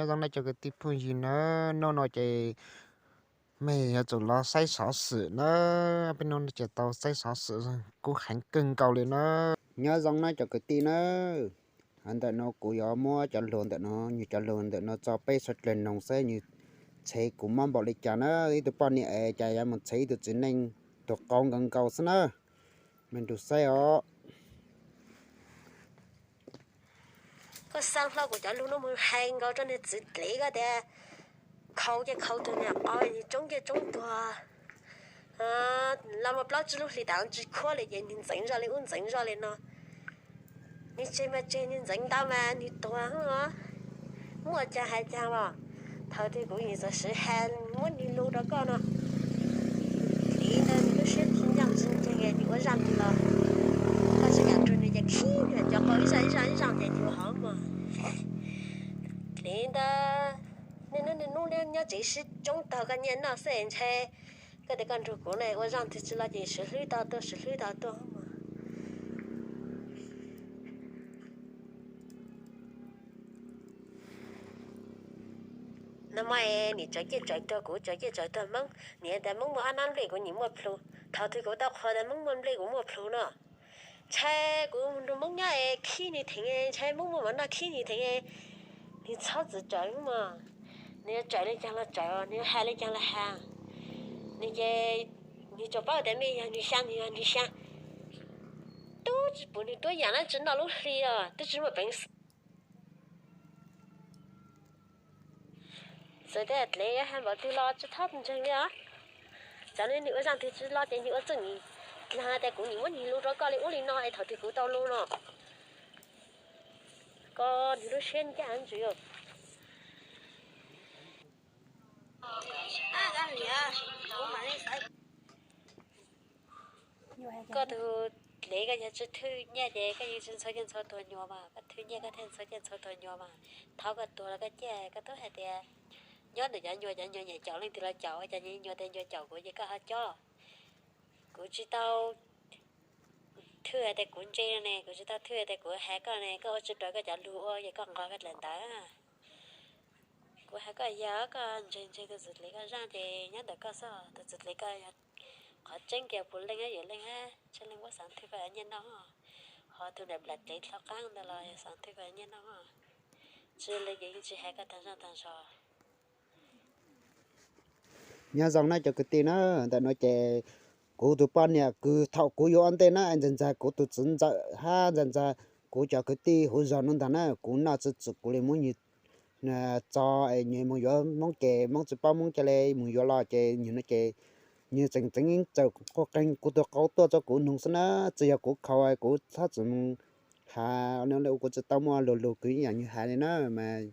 Nyob zoo nej cov kwv tij phooj ywg na, hnub no ces mej yuav tsum los saib xov xwm na. Peb hnub no ces tau saib xov xwm kub heev kawg nkaus li na. Nyob zoo na cov kwv tij na, ntawm no kuv yuav muab cov lus ntawm no, nws cov lus ntawm no tso peb sawv dlawg noog saib nws txhev kuv mob npaum li cas na. Ib tug poj niam es cas yuav mus txhev ib tug txiv neej tus qau nkaus nkaus xwb na. Mej nrug saib os. Koj xaa hlo kuv cov lug nuav moog has nkaus rua nwg txiv dlev koj tias, khaus ces khaus tug niam qau, nwg tsoob ces tsoob tuag. Los muaj plaub tsib lub hlis tas tsi khuab li ces nwg ntxeev zoj li ub ntxeev zoj li no. Nwg tseg mas tseg, nwg ntxeev ntau mas nwg tuag os. Muaj caag has caag los, thaus twg kuv yeej txawj siv has muab nwg lug rua koj no. Dlev ntawd nwg lub siab tsi ncaj tsi nceeg, nwg ua zaaj twg los koj tsi kam rua nwg ces khib nwg cov qau ib zaaj ib zaaj ib zaaj ces nwg ua hov mog. Dlev ntawd, niaj hnub niaj hnub nyob tsev sib tsoob taug koj nyiaj noj xwb ntshai. Koj tias koj nrug kuv ne, ua zaaj twg tsi los ces swv hlwb tau tuaj swv hlwb tau tuaj mog. Nag hmo es nim tsawv ciaj tsawv tuag kuv, tsawv ciaj tsawv tuag Moob, nim tas Moob muaj ob nab nplej kuv nim muaj plhus. Thaus twg kuv tau qhuas tas Moob muaj nplej kuv muaj plhus no. Ntshai kuv nrug Moob nyob es khib nwg theem, ntshai Moob muaj mov noj khib nwg theem. Nwg txhob txwm tsawv mog, nwg yuav tsawv le caag los tsawv, nwg yuav has le caag los has. Nwg ces nwg tsuas paub tas mej yog nwg xyaa, nwg yog nwg xyaa. Tub tsi pum nwg tuab yaam na, tsi noj lub hli os, twb tsi muaj peev xwm. Txawm tas dlev yuav has npaum twg los tsi txhob ntseeg li os. Txawm nwg ua zaaj twg tsi los ces nwg ua txuj nwg dlaag tas kuv nim muab nwg lug rua koj li ub li no es thaus twg kuv tau lug no, koj nwg lub siab ncaj ntsis. Koj tug dlev koj yog tsi thwj nyiaj ces koj yeej tsi ntxhua ciaj ntxhua tuag nyuas mas, koj thwj nyiaj koj thiaj ntxhua ciaj ntxhua tuag nyuas mas. Thaum koj tuag los koj ciaj koj tub has tias nyob ntawm cov nyuas, cov nyuas nyiam caum leej twg los caum, cov nyuas tias nyuas caum kuv ces koj ho cob. Kuv tsi tau thwj has tas kuv ntse ne, kuv tsi tau thwj has tas kuv has koj ne, koj ua tsi raws koj cov lug ua ces koj nqos koj dlaim ntawv. Kuv has koj yog koj ntseeg ntseeg tus txiv dlev koj zaaj ces nyob ntawm koj xwb, tus txiv dlev koj yog qhov tseeb kiag puv leej yuav leej, tsi leej muab xaav thwj koj cov nyiaj noj. Ho tus niam plam dlev dlhau qaab ntawd los yog xaav thwj koj cov nyiaj noj. Tsi leej ces yeej tsi has koj taag zaj taag zog. Nyob zoo na cov kwv tij na, ntawm no ces kuv tus poj niam kws thaum kuv yuav ua ntej na, ntxhais ntxag kuv tus txiv ntxawm hab ntxhais ntxag kuv cov kwv tij huv zog nuav ntag na, kuv noj tsi txwm kuv li muab nwg tso es nwg moog yuav Moob ces Moob tsi paub Moob ca le moog yuav los ces nwg no ces nwg tseem txeev txawm quaj qeeg kuv tug qau tuaj rua kuv noog xwb na, tsi yog kuv khaus kuv txhob txwm moog has, kuv tsi tau muaj lug lug kws ib yaam nwg has li na mas.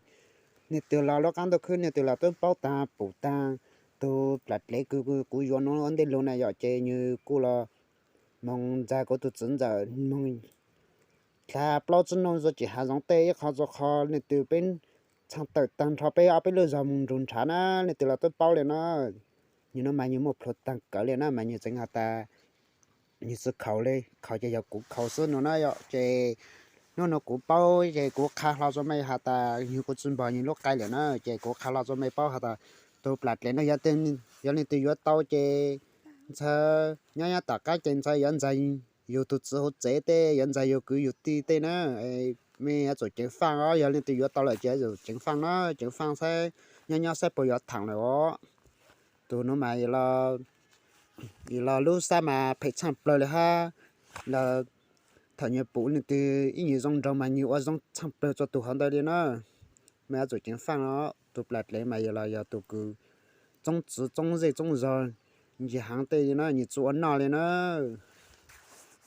Nwg twg los lub qaab ntuj khwb nwg twg los twb paub taag pum taag, tus plam dlev kws kuv yuav nuav ua ntej lug na yom, ces nwg kuj los moog ntxag kuv tus txiv ntxawm moog dlha plaub tsib noog rua tsim hav zoov tej ib qho rua qho, leej twg peb txhaaj tawm taag nrho peb ob peb lub zog moog nrug nrhav na, leej twg los twb paub li na. Nwg nuav mas nwg muaj plhuav taag kawg li na mas nwg tseev has tas nwg tsi khaus li, khaus ces yog kuv khaus xwb no na yom. Ces nub nua kuv paub ces kuv qha hlo rua mej has tas nwg kuj tsi npog nwg lub qai lawm na, ces kuv qha hlo rua mej paub has tas tus plam dlev nuav yog leej twg yuav tau ces ntxhais nyob nyob tom qab ces ntxhais yuav ntxag yug tus txiv huv tsev tej, yuav ntxag yug kwv yug tij tej na. Mej yuav tsum ceev faaj os, yog leej twg yuav tau lawm ces yuav tsum ceev faaj na, ceev faaj saib, nyob nyob saib puas yuav thaam lawm os. Tus nuav mas los lub sab mas phem tshaj plawg li hab. Los thaum nwg pum leej twg ib nyuag zoo nraug mas nwg ua zoo tshaj plawg rua tus hov ntawd li na. Mej yuav tsum ceev faaj os, tus plam dlev mas yog los yog tus kws txoob txwv txoob zej txoob zog ntsis haav tej li na, nwg tsi ua noj li na.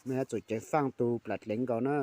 Mej yuav tsum ceev faaj tus plam dlev nkaus na.